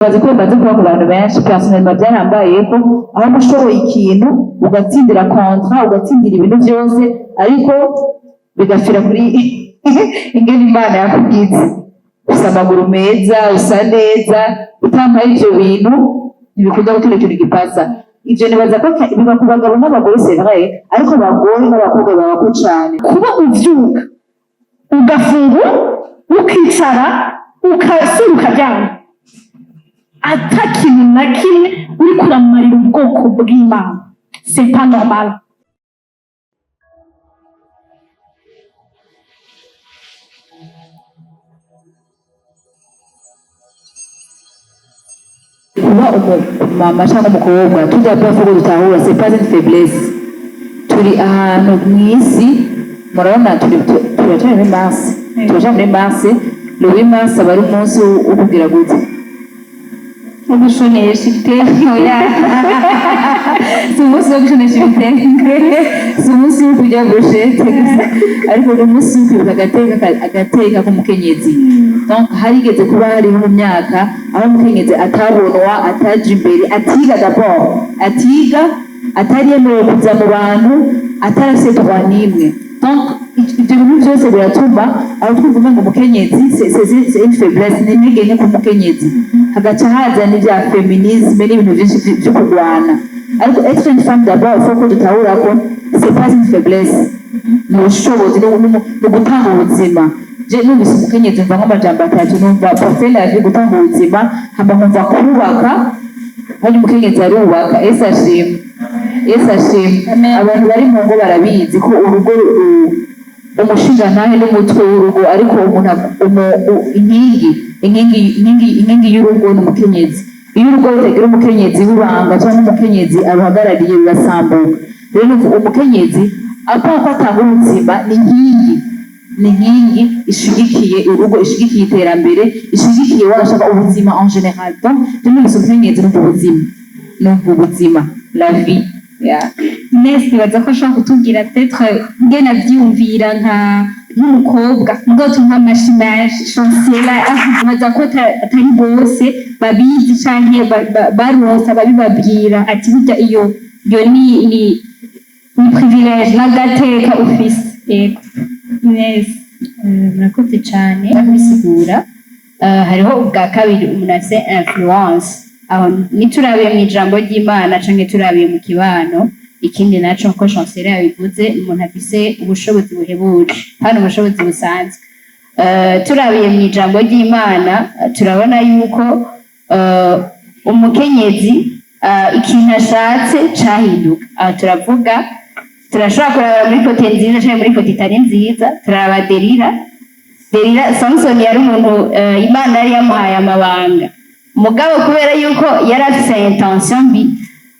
Bazi ko bimaze kuba ku bantu benshi. Personnellement, byarambayeko aho ushoboye ikintu, ugatsindira contrat, ugatsindira ibintu byose, ariko bigafira kuri ingene Imana yakubwize. Usa amaguru meza, usa neza, utampaye ivyo bintu ntibikunda gutera ikintu gipasa. Ivyo nibaza ko biba ku bagabo n'abagore, c'est vrai, ariko abagore n'abakobwa babako cane. Kuba uvyuka, ugafungura, ukicara, ukasura, ukaryama, ata kintu na kimwe uriko uramarira ubwoko bw'Imana, c'est pas normal. Kuba umumama cyangwa umukobwa, tujya faut ko dutahura, c'est pas une faiblesse. Turi ahantu mw'isi, murabona turi turacari muri mars, turacari muri mars. Le 8 mars aba ari umunsi wo kugira gute? Wo gushonesha ibitenge? Oya. Si umunsi wo gushonesha ibitenge, si umunsi wo kurya brochette gusa, ariko ni umunsi wo kwibuka agateka k'umukenyezi. Donc harigeze kuba hariho mu myaka aho umukenyezi atabonwa, ataja imbere, atiga d'abord, atiga, atari yemerewe kuza mu bantu, atarafise droit n'imwe. Donc ibyo bintu byose biratuma aho twumva umengo umukenyezi c'est une faiblesse, ni intege nke ku mukenyezi. Hagaca haza n'ibya féminisme n'ibintu byinshi vyo kurwana. Ariko être une femme, d'abord il faut ko dutahura ko c'est pas une faiblesse, ni ubushobozi, ni ugutanga ubuzima. Je numvise umukenyezi mva nk'amajambo atatu: numva porter la vie, gutanga ubuzima, hama nkumva kubaka. Hanyuma umukenyezi arubaka. Ese ashimwe, Yesu ashimwe. Abantu bari mu ngo barabizi ko urugo umushingantahe n'umutwe w'urugo, ariko umuntu inkingi y'urugo ni umukenyezi. Iyo urugo rutagira umukenyezi w'ibanga cyangwa umukenyezi aruhagarariye, rurasambuka. Rero nuvuga umukenyezi apfa ko atanga ubuzima, ni inkingi ishigikiye urugo, ishigikiye iterambere, ishigikiye wanashaka ubuzima en général. Donc je numvise umukenyezi numva ubuzima, numva ubuzima, la vie, yeah. Ines, nibaza ko ashobora kutubwira peut-être ngene avyiyumvira nk'umukobwa, mugabo tumuha amashi menshi. Chancela, nibaza ko atari bose babizi canke baronse ababibabwira ati burya iyo ni privilège n'agateka ufise. Yego, Ines. Murakoze cyane kubisigura. Hariho ubwa kabiri, umuntu afise influence. Aho niturabiye mu ijambo ry'Imana canke turabiye mu kibano. Ikindi naco, nkuko Chancelier yabivuze, umuntu afise ubushobozi buhebuje, hano ubushobozi busanzwe. Turabiye mu ijambo ry'Imana, turabona yuko umukenyezi ikintu ashatse cahinduka. Aho turavuga, turashobora kuraba muri côté nziza canke muri côté itari nziza. Turaraba Delila. Delila, Samson yari umuntu Imana yari yamuhaye amabanga, mugabo kubera yuko yari afise intention mbi,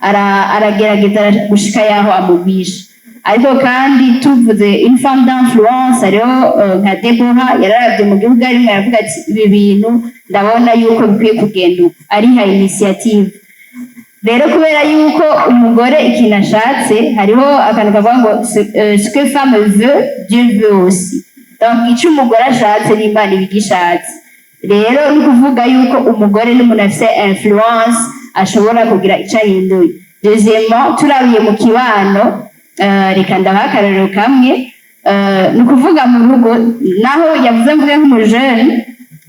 aragerageza gushika yaho amugwisha. Ariko kandi tuvuze une femme d'influence, hariho nka Deborah, yararavye mu gihugu arimwo, aravuga ati ibi bintu ndabona yuko bikwiye kugenda uku, ariha initiative. Rero kubera yuko umugore ikintu ashatse, hariho akantu kavuga ngo ce que femme veut, Dieu veut aussi. Donc ico umugore ashatse n'Imana iba igishatse. Rero ni ukuvuga yuko umugore n'umuntu afise influence, ashobora kugira ico ahinduye. Deuxièmement, turabiye mu kibano, reka ndabaha akarorero kamwe. Ni ukuvuga mu rugo naho yavuze, mvuge nk'umujene,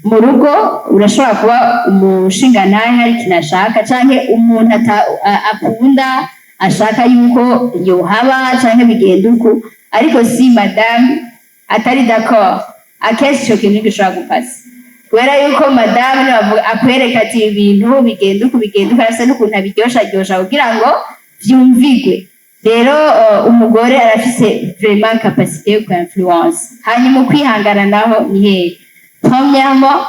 mu rugo urashobora kuba umushingantahe hari ikintu ashaka canke umuntu akunda, ashaka yuko yohaba canke bigenda uku, ariko si madame atari d'accord, akenshi ico kintu ntigishobora gupasa, kubera yuko madame niwe akwereka ati ibintu bigenda uku, bigenda uku, arafise n'ukuntu abiryosharyosha kugira ngo vyumvigwe. Rero umugore arafise vraiment capacité yo influence. Hanyuma ukwihangana naho ni hehe? Premièrement,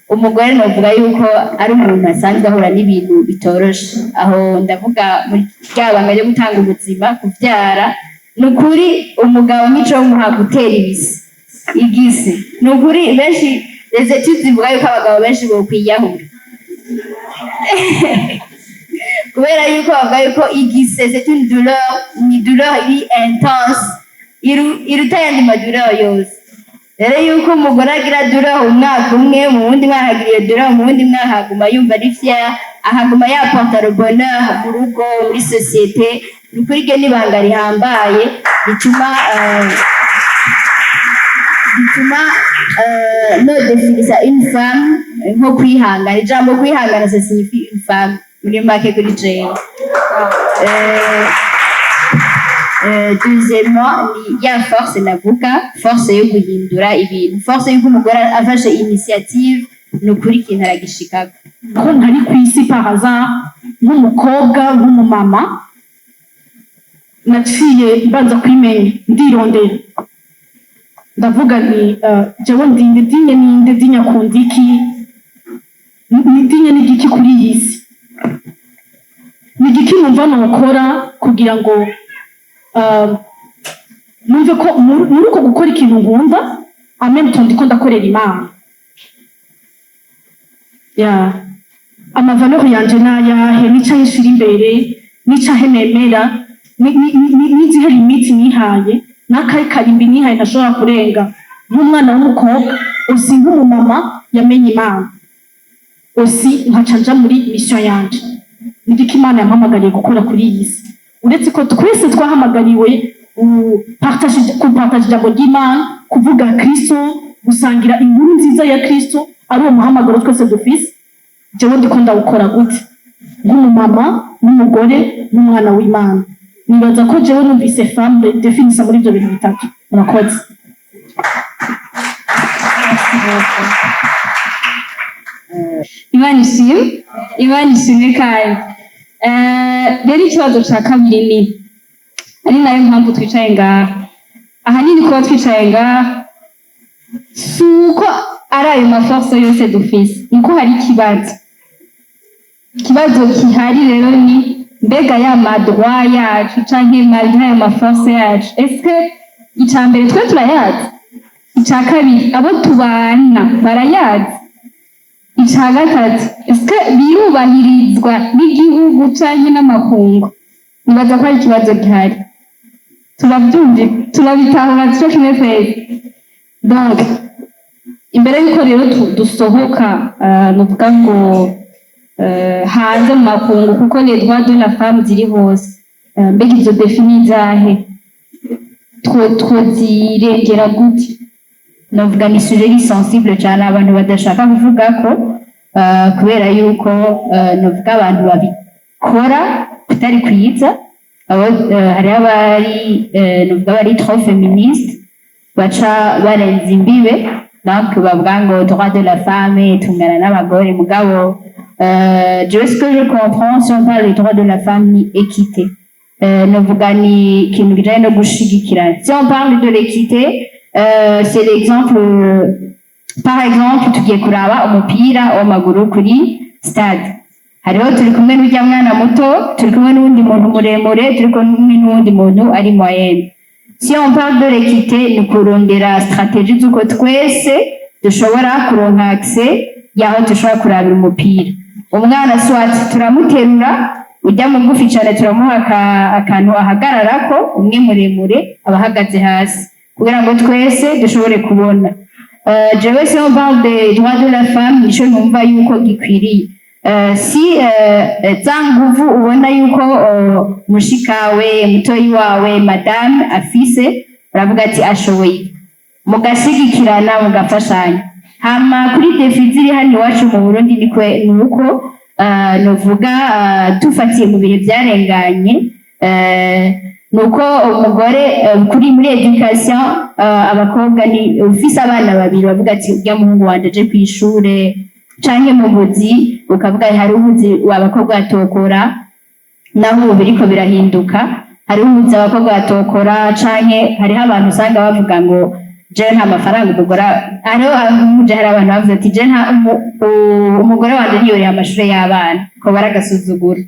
umugore novuga yuko ari umuntu asanzwe ahura n'ibintu bitoroshe. Aho ndavuga muri rya banga ryo gutanga ubuzima, kuvyara. Ni ukuri umugabo nk'ico muha gutera ibisi igisi, ni ukuri benshi, les études zivuga yuko abagabo benshi bokwiyahura, kubera yuko bavuga yuko igise c'est une douleur, ni douleur iri intense, iruta ayandi madouleur yose. Rero yuko umugore agira douleur umwaka umwe, mu wundi mwaka agira iyo douleur, mu wundi mwaka aguma yumva ari fier, akaguma yapporta le bonheur mu rugo, muri société, ni ukuri iryo n'ibanga rihambaye bituma no définissa une femme nko kwihangana. Ijambo kwihangana, ça signifie une femme muri make kuri jewe. Deuxièmement, ni ya force navuga, force yo guhindura ibintu, force y'uko umugore afashe initiative, ni ukuri ikintu aragishikako. Ko ntari ku isi par hasard. Nk'umukobwa, nk'umumama, naciye mbanza kwimenya, ndirondera, ndavuga nti jewe ndinde? Dinye ninde? Dinya akunda iki? Ni dinye n'igiki kuri iyi si? Ni igiki numva nokora kugira ngo numve ko muri uko gukora ikintu nkunda, en même temps ndiko ndakorera Imana? Ya ama valeurs yanje n'ayahe? Nicahe nshira imbere? Nicahe nemera? N'izihe limites nihaye? N'akahe karimbi nihaye ntashobora kurenga nk'umwana w'umukobwa, aussi nk'umumama yamenye Imana, aussi nkaca nja muri mission yanje? Nigiki Imana yampamagariye gukora kuri iyi si, uretse ko twese twahamagariwe kupartager ijambo ry'Imana, kuvuga Kristo, gusangira inkuru nziza ya Kristo, ari uwo muhamagaro twese dufise? Jewe ndiko ndawukora gute nk'umumama, n'umugore, n'umwana w'Imana? Nibaza ko jewe numvise femme définissa muri ibyo bintu bitatu. Murakoze. Imana ishimwe, Imana ishimwe. Kandi rero ikibazo ca kabiri ni ari nayo mpamvu twicaye ngaha. Ahanini kuba twicaye ngaha si uko ari ayo ma forces yose dufise, nuko hari ikibazo. Ikibazo gihari rero ni mbega ya ma droits yacu canke malgré ayo ma forces yacu, est-ce ica mbere twe turayazi? Ica kabiri, abo tubana barayazi? Ica gatatu, ese birubahirizwa n'igihugu canke n'amakungu? Nibaza ko ari ikibazo gihari, turabyumva, turabitahura co kimwe twese. Donc imbere y'uko rero dusohoka, nuvuga ngo hanze mu makungu, kuko les droits de la femme ziri hose, mbega izo défis ni izahe? Twozirengera gute? Novuga ni sujet iri sensible cyane, abantu badashaka kuvuga ko kubera yuko novuga abantu babikora kutari kwiza. Abo hariho abari novuga bari trop féministe, baca barenza imbibe, donc bavuga ngo droit de la femme, tungana n'abagore. Mugabo jewe ce que je comprends, si on parle des droits de la femme, ni équité. Novuga ni ikintu kijanye no gushigikirana. Si on parle de l'équité, c'est l'exemple, par exemple tugiye kuraba umupira w'amaguru kuri stade, hariho turi kumwe n'urya mwana muto, turi kumwe n'uwundi muntu muremure, turi kumwe n'uwundi muntu ari moyenne. Si on parle de l'équité, ni kurondera stratégie z'uko twese dushobora kuronka accès y'aho dushobora kurabira umupira. Umwana soit turamuterura, ujya mugufi cyane turamuha akantu ahagararako, umwe muremure aba ahagaze hasi, kugira ngo twese dushobore kubona. Jewe si on parle des droits de la femme, nico numva yuko gikwiriye. Si za nguvu ubona yuko mushikawe, mutoyi wawe, madame afise, uravuga ati ashoboye, mugashigikirana, mugafashanya. Hama kuri défis ziri hano iwacu mu Burundi, nikwe nuko novuga tufatiye mu bihe byarenganye, nuko umugore kuri muri éducation, abakobwa ni ufise abana babiri, bavuga ati urya muhungu wanje aje kw'ishure, canke mu buzi, ukavuga hari ubuzi abakobwa batokora. Naho ubu biriko birahinduka, hariho ubuzi abakobwa batokora, canke hariho abantu usanga bavuga ngo jewe nta mafaranga umugore hariho muje. Hari abantu bavuze ati je nta umugore wanje ntiyoriha amashure y'abana, ko baragasuzugura,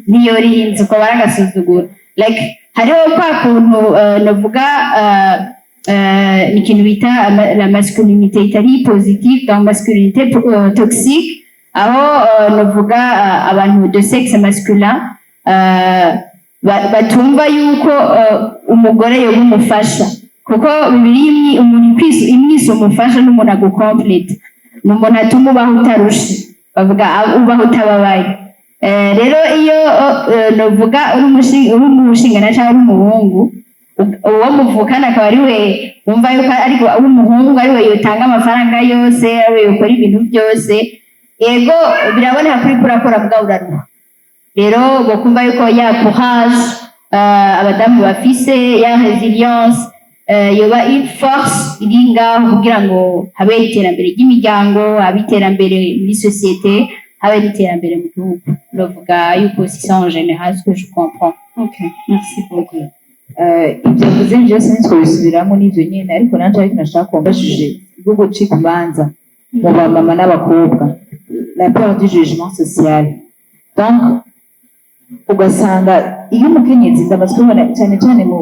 ntiyoriha inzu, ko baragasuzugura. Like hariho kwa kuntu novuga ikintu bita la masculinité itari positive, donc masculinité toxique, aho novuga abantu de sexe masculin batumva yuko umugore yoba umufasha. Kuko Bibiliya umuntu imwise umufasha n'umuntu agucomplete, ni umuntu atuma ubaho utarushe, bavuga ubaho utababaye. Rero iyo novuga uri umushingana cyangwa uri umuhungu, uwo muvukana akaba ari we wumva yuko ariko w'umuhungu ari we yotanga amafaranga yose, ari we yokora ibintu byose, yego biraboneka kuri kurakora mugabo uraruha. Rero bokumva yuko ya courage abadamu bafise, ya résilience, yoba une force iri ngaho kugira ngo habe iterambere ry'imiryango, habe iterambere muri société, habe n'iterambere mu gihugu. Novuga yuko c'est ça en général ce que je comprends. Ok, merci beaucoup. Ibyo avuze byose ntitwabisubiramo, n'ibyo nyine, ariko nanje ariko nashaka kumbajije bwo gucika imanza mu bamama n'abakobwa, la peur du jugement social. Donc ugasanga iyo umukenyezi, ndamaze kubibona cyane cyane mu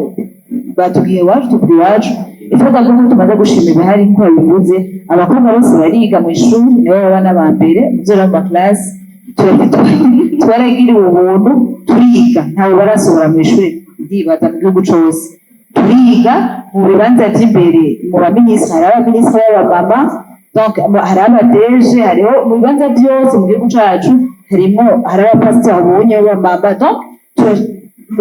batubwiye iwacu, tuvuga iwacu, ivuga ko tumaze gushima ibihari nk'uko babivuze, abakobwa bose bariga mu ishuri, nibo baba n'aba mbere muzora mu maklasi. Twaragiriwe ubuntu, turiga, ntawe barasohora mu ishuri. Ndibaza mu gihugu cose turiga mu bibanza vy'imbere, mu baminisitiri hari abaminisitiri b'abamama, donc hari aba DG, hariho mu bibanza byose mu gihugu cacu, harimo hari abapasiteri ubunye b'abamama. Donc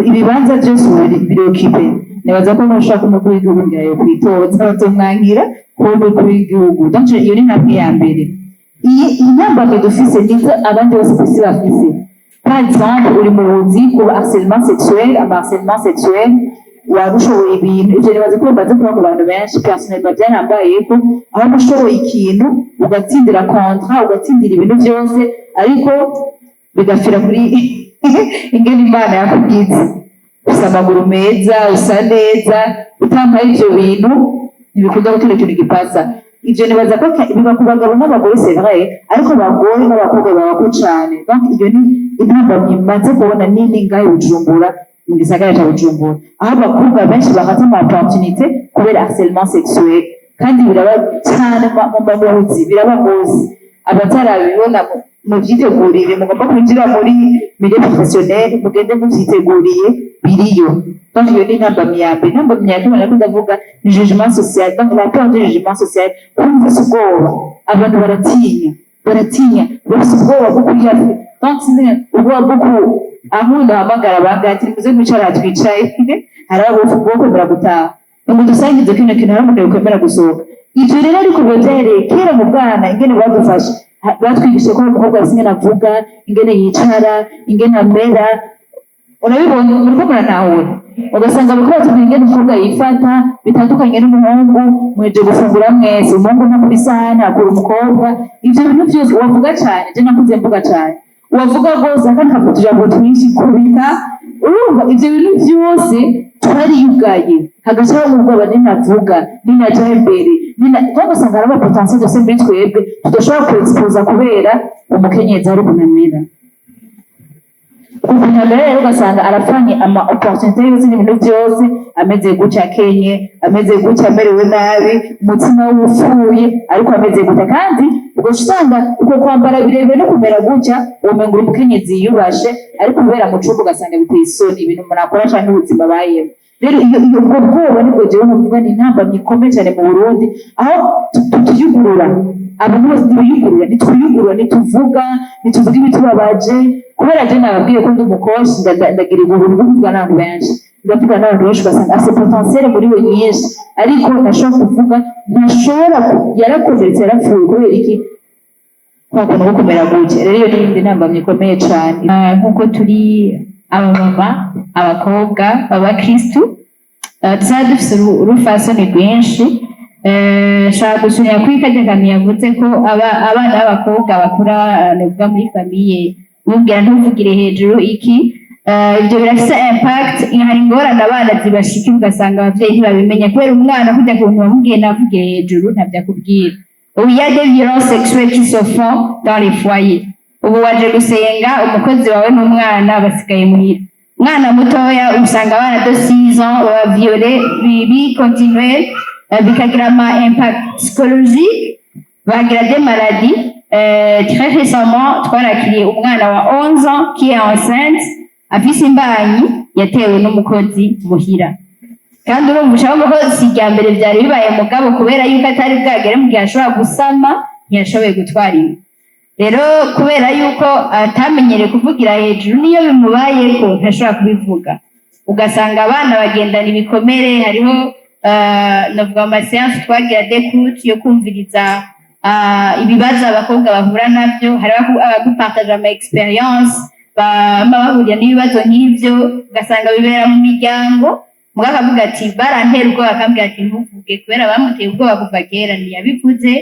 ibibanza byose ubu biri occupé. Nibaza ko nushaka umukuru w'igihugu ngira yo kwitoza bazomwangira kuba umukuru w'igihugu. Donc iyo ni intambwe ya mbere. Iyi ntambwe dufise nizo abandi bose kw'isi bafise. Par exemple, uri mu buzi kuba harcèlement sexuel, ama harcèlement sexuel, waba ushoboye ibintu, ivyo nibaza ko bimaze kuba ku bantu benshi. Personnellement byarambayeko, aho uba ushoboye ikintu, ugatsindira contrat, ugatsindira ibintu byose, ariko bigapfira kuri ingene Imana yakubwize: usa amaguru meza, usa neza, utambaye ivyo bintu ntibikunda ko kino kintu gipasa. Ivyo nibaza ko biba ku bagabo n'abagore, c'est vrai, ariko abagore n'abakobwa babako cane. Donc iyo ni intambamyi maze kubona nini ngaho i Bujumbura, mu gisagara ca Bujumbura, aho abakobwa benshi bafata ama opportunité kubera harcèlement sexuel. Kandi biraba cane mu mamuzi, biraba gose. Abatarabibona muvyitegurire, mugomba kwinjira muri milieu professionnel, mugende muvyiteguriye, biriyo. Donc iyo ni intambamyi ya mbere. Intambamyi ya kabiri nariko ndavuga ni jugement social, donc la peur du jugement social. Kumva ufise ubwoba, abantu baratinya, baratinya, bafise ubwoba bwo kurya, donc sinzi, ubwoba bwo ku aho ndahamagara bangahe ati: "Muze mwicara twicaye." Hari abo bwo kwemera gutaha ngo dusangize kino kintu, hari umuntu yokwemera gusohoka. Ivyo rero ariko biba vyahereye kera mu bwana, ingene badufashe, batwigisha ko umukobwa afise ingene avuga, ingene yicara, ingene amera. Urabibona, muriko muranahura, ugasanga bariko batubwira ingene umukobwa yifata bitandukanye n'umuhungu. Mweje gufungura mwese, umuhungu ntakura isahani, akura umukobwa. Ivyo bintu vyose, wavuga cane, je nakuze mvuga cane, wavuga rwose akandi kavuga utujambo twinshi kubita. Urumva ivyo bintu vyose twariyugaye, hagacaho ubwoba: ninavuga, ninaja imbere, nina cyangwa ugasanga hari ama potentiel dufise muri twebwe tudashobora kuexposa kubera umukenyezi ari ukunamira. Ukuntu amera rero, ugasanga arapfanye ama opportunité yose n'ibintu byose, ameze gutya akenye, ameze gutya amerewe nabi, umutima we upfuye, ariko ameze gutya. Kandi ugaca usanga uko kwambara birebire no kumera gutya, womenga uri umukenyezi yiyubashe, ariko kubera mu cumba ugasanga biteye isoni ibintu umuntu akora canke ubuzima abayemo. Rero iyo ubwo bwoba nibwo jewe novuga ni intambamyi ikomeye cyane mu Burundi, aho tutiyugurura. Abantu bose ntibiyugurura, ntitwiyugurura, ntituvuga, ntituvuga ibitubabaje. Kubera je nababwiye ko ndi umukoshi, ndagira ubuntu bwo kuvuga n'abantu benshi, ndavuga n'abantu benshi, ugasanga afise potentiel muri we nyinshi, ariko ntashobora kuvuga, ntashobora yarakomeretse, yarapfuye. Kubera iki? Kwa kuntu ko kumera gutya. Rero iyo ni iyindi ntambamyi ikomeye cane. Nk'uko turi abamama, abakobwa b'abakristu, tuzaba dufise urufasoni rwinshi. Nshaka gusunira kuri karya kantu yavuze ko abana b'abakobwa bakura, novuga muri famille bumvira ntuvugire hejuru iki. Ibyo birafise impact, hari ingorane abana zibashikira, ugasanga abavyeyi ntibabimenya kubera umwana kurya kuntu wamubwiye navugire hejuru ntavyo akubwira. Ubu il y a des violences sexuelles qui se font dans les foyers. Ubu waje gusenga, umukozi wawe n'umwana basigaye muhira, umwana mutoya, usanga abana de 6 ans baba violé bi continuer, bikagira ama impact psychologique, bagira des maladies. Très récemment twarakiriye umwana wa 11 ans qui est enceinte, afise imbanyi yatewe n'umukozi muhira. Kandi urumva ushobora ko si irya mbere byari bibaye, mugabo kubera yuko atari bwagere mu gihe ashobora gusama, ntiyashoboye gutwara inda. Rero kubera yuko atamenyereye kuvugira hejuru, niyo bimubayeko ntashobora kubivuga, ugasanga abana bagendana ibikomere. Hariho navuga ama séances twagira d'écoute yo kumviriza ibibazo abakobwa bahura navyo. Hari abagupartage ama expériences bama bahurira n'ibibazo nk'ivyo, ugasanga bibera mu miryango. Mugabo akavuga ati: "Barantera ubwoba, akambwira ati ntuvuge." Kubera bamuteye ubwoba kuva kera, ntiyabivuze.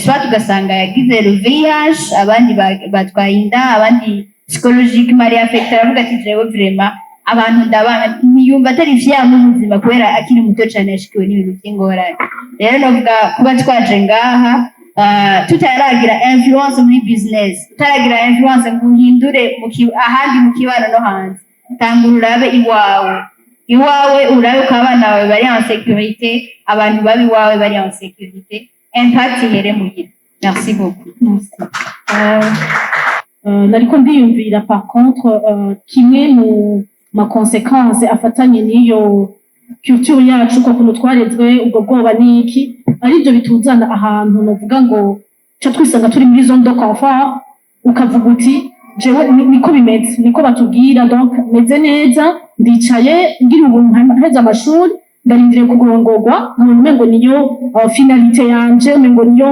Soit ugasanga yagize le VIH, abandi batwaye inda, abandi psychologiquement ari affecté, aravuga ati: "Jewe vraiment abantu ndabana." Ntiyumva atari fier mu buzima kubera akiri muto cane yashikiwe n'ibintu vy'ingorane. Rero novuga kuba twaje ngaha, tutaragira influence muri business, tutaragira influence ngo uhindure ahandi mu kibano no hanze, tangura urabe iwawe. Iwawe urabe ko abana bawe bari en sécurité, abantu babi iwawe bari en sécurité, impact ihere muhira. Merci beaucoup. Nariko ndiyumvira par contre, kimwe mu ma conséquences afatanye n'iyo culture yacu, uko kuntu twarezwe, ubwo bwoba n'iki, aribyo bituzana ahantu novuga ngo ca twisanga turi muri zone de confort, ukavuga uti: "Jewe niko bimeze, niko batubwira, donc meze neza, ndicaye ngira ubu mpeze amashuri, ndarindiriye kurongorwa, nkabona umengo niyo finalité yanje, umengo niyo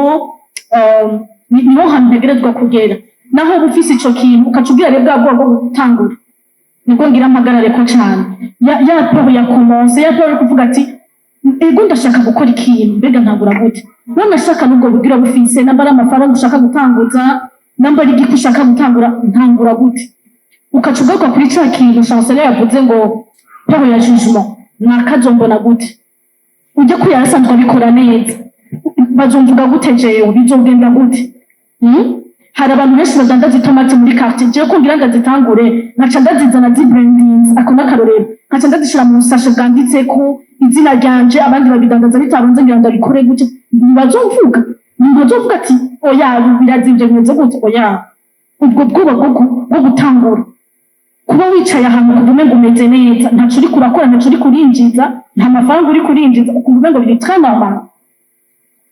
niho hantu ntegerezwa kugera." Naho uba ufise ico kintu, ukaca ubwira rero bwa bwoba bwo gutangura, nibwo ngira mpagarare ko cane ya peur ya commencer, ya peur yo kuvuga ati: "Ego, ndashaka gukora ikintu, mbega ntangura gute?" Wanashaka n'ubwo bugira bufise, namba ari amafaranga ushaka gutanguza, namba ari igiki ushaka gutangura, ntangura gute? Ukaca ugaruka kuri ca kintu chancelier yavuze ngo peur ya jugement: "Nakazombona gute? Ujya ko yarasanzwe abikora neza, bazumvuga gute? Jewe bizogenda gute?" Hari abantu benshi badandaza itomati muri quartier. Jewe ko ngira ndazitangure, nkaca ndazizana zibrandinze, ako n'akarorero, nkaca ndazishira mu sashe bwanditseko izina ryanje, abandi babidandaza bitarunze, ngira ndabikore gute? Ntibazovuga ati: "Oya, birazimvye, bimeze gute?" Oya, ubwo bwoba bwo gutangura, kuba wicaye ahantu ukumva umengo umeze neza, ntaco uriko urakora, ntaco uriko urinjiza, nta mafaranga uriko urinjiza, ukumva umengo biri très normal.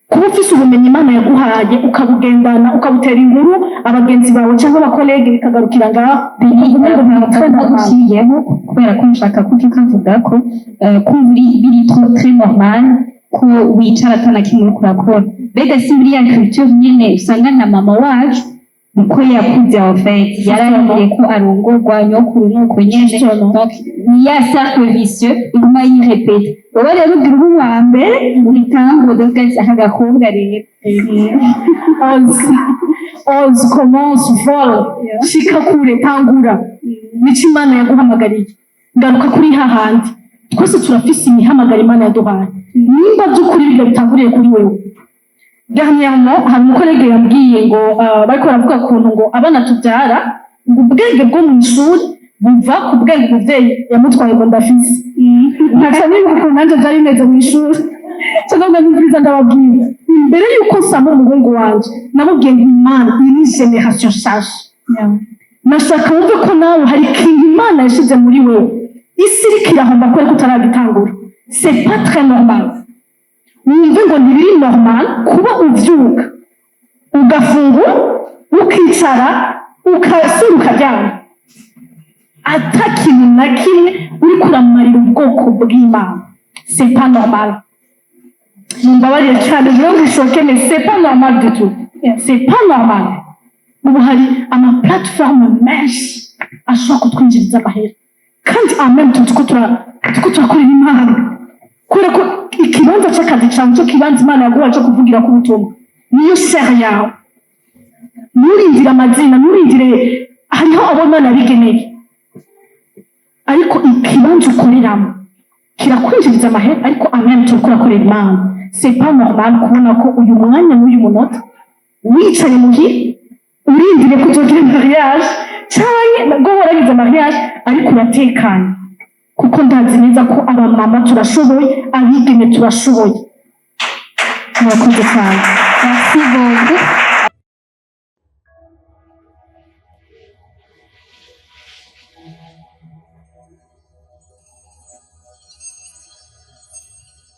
Kuba ufise ubumenyi Imana yaguhaye, ukabugendana, ukabutera inkuru abagenzi bawe cyangwa aba collègues, bikagarukira ngaho, ukumva umengo biri très normal. Uciyeho kubera ko nshaka kuko ukavuga ko kumva biri trop très normal ko wicara atana kimwe uriko urakora. Mbega si muri ya culture nyene usanga na mama wacu uko yakuze, en fait yararindiriye ko arongorwa, nyokuru nuko nyene? Justement. Donc ni ya cercle vicieux iguma yirepeta. Wowe rero ugira ube uwa mbere ubitanguze, uvuga ati: "Aka gakobwa rero." Ose, ose, commence, vole, shika kure, tangura, nico Imana yaguhamagariye. Ngaruka kuri hahandi, twese turafise imihamagaro Imana yaduhaye. Nimba by'ukuri ibyo bitanguriye kuri wewe. Dernièrement hari umu collègue yambwiye ngo bariko baravuga ukuntu ngo abana tubyara, ngo ubwenge bwo mu ishuri buva ku bwenge umuvyeyi yamutwaye, ngo ndafise nkaca nibuka ukuntu nanje vyari bimeze mu ishuri. Cyangwa ngo nibwiza, ndababwira, imbere yuko nsama umuhungu wanje, namubwiye ngo: "Imana, iyi ni génération nshasha, nashaka wumve ko nawe hari ikintu Imana yashize muri wewe, isi iriko irahomba kubera ko utaragitangura. C'est pas très normal." Wumve ngo ntibiri normal kuba uvyuka, ugafungura, ukicara, ukasura, ukaryama, ata kintu na kimwe uriko uramarira ubwoko bw'Imana. C'est pas normal. Mumbabarire cyane, je vais vous choquer, mais c'est pas normal du tout, c'est pas normal. Ubu hari ama plateforme menshi ashobora kutwinjiriza amahera, kandi en même temps turiko turakorera Imana, kubera ko ikibanza c'akazi cawe, nico kibanza Imana yaguhaye co kuvugira ku butumwa, niyo chaire yawe. Nturindire amazina, nturindire, hariho abo Imana yabigeneye, ariko ikibanza ukoreramo kirakwinjiriza amahera, ariko en même temps uriko urakorera Imana. C'est pas normal kubona ko uyu mwanya n'uyu munota wicaye muhira, urindiriye ko uzogira mariage, canke nabwo waragize mariage, ariko uratekanye, kuko ndazi neza ko abamama turashoboye, abigeme turashoboye. Murakoze cyane. Merci beaucoup.